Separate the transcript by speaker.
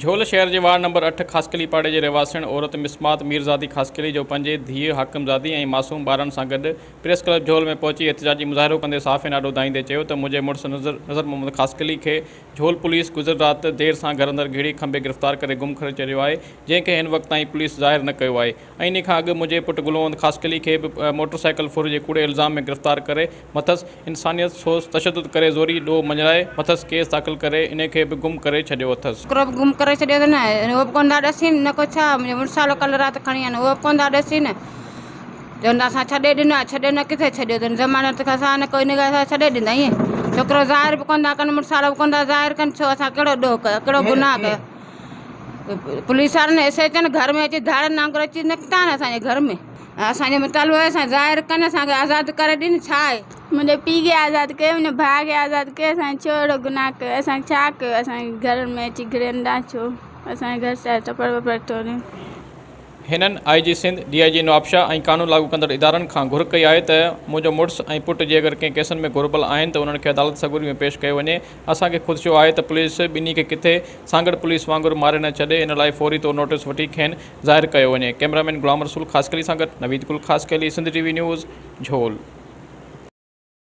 Speaker 1: جهول شهر جي ward number 8 Khaskheli پاڙي جي رهواسڻ عورت مسمات ميرزادي خاصخيلي جو پنهنجي ڌيء حاڪمزادي ۽ معصوم ٻارن سان گڏ پريس ڪلب جهول ۾ پهچي احتجاجي مظاهرو ڪندي صحافين آڏو دانهيندي چيو ته منهنجي مڙس نظر نظر محمد خاصخيلي کي جهول پوليس گذريل رات دير سان گهر اندر گهڙي کنڀي گرفتار ڪري گم ڪري ڇڏيو آهي جنهن کي هن وقت تائين پوليس ظاهر نه ڪيو آهي ۽ انهي کان اڳ منهنجي پٽ گل محمد خاصخيلي کي به موٽر سائيڪل ڦر جي ڪوڙي الزام ۾ گرفتار ڪري مٿس انسانيت سوز تشدد ڪري زوري ڏوهه مڃرائي مٿس ڪيس داخل ڪري انهي کي به گم ڪري ڇڏيو اٿس.
Speaker 2: ڇوڪرو به گم ڪري ڇڏيو اٿن اهو به ڪونه ٿا ڏسين نه ڪو ڇا منهنجو مڙسالو ڪلهه رات کڻي آيا آهن اهو به ڪونه ٿا ڏسين چون ٿا اسان ڇڏي ڏنو آهي ڇڏيو نه ڪٿي ڇڏيو اٿن ضمانت کان سواء نه ڪو ان کي اسان ڇڏي ڏيندا ائين ڇوڪرو ظاهر به ڪونه ٿا ڪن مڙسالو به ڪونه ٿا ظاهر ڪن ڇو اسان ڪهڙو ڏوهه ڪيو ڪهڙو گناهه ڪيو پوليس وارن ايس ايچ او گهر ۾ اچي ڌاڙن وانگر اچي نڪتا آهن اسان جي گهر ۾. اسان جو مطالبو آهي اسان کي ظاهر ڪن اسان کي آزاد ڪري ڏين ڇا آهي.
Speaker 3: منهنجي پيء کي آزاد ڪيو منهنجي ڀاء کي آزاد ڪيو اسان ڇو اهڙو گناهه ڪيو اسان ڇا ڪيو اسان جي گهرن ۾ اچي گهڙين ٿا ڇو اسان جي گهر جا ٽپڙ وپڙ ٽوڙين.
Speaker 1: هنن I G Sindh, D I G Nawabshah ۽ قانون لاڳو ڪندڙ ادارن کان گهر ڪئي آهي ته منهنجو مڙس ۽ پٽ جي اگر ڪنهن ڪيسن ۾ گهربل آهن ته انهن کي عدالت سڳوري ۾ پيش ڪيو وڃي اسان کي خدشو آهي ته پوليس ٻنهي کي ڪٿي سانگهڙ پوليس وانگر ماري نه ڇڏي ان لاء فوري طور نوٽيس وٺي کين ظاهر ڪيو وڃي. ڪئميرا مين غلام رسول خاصخيلي سان گڏ Naveed Gul Khaskheli, Sindh T V news, Jhol.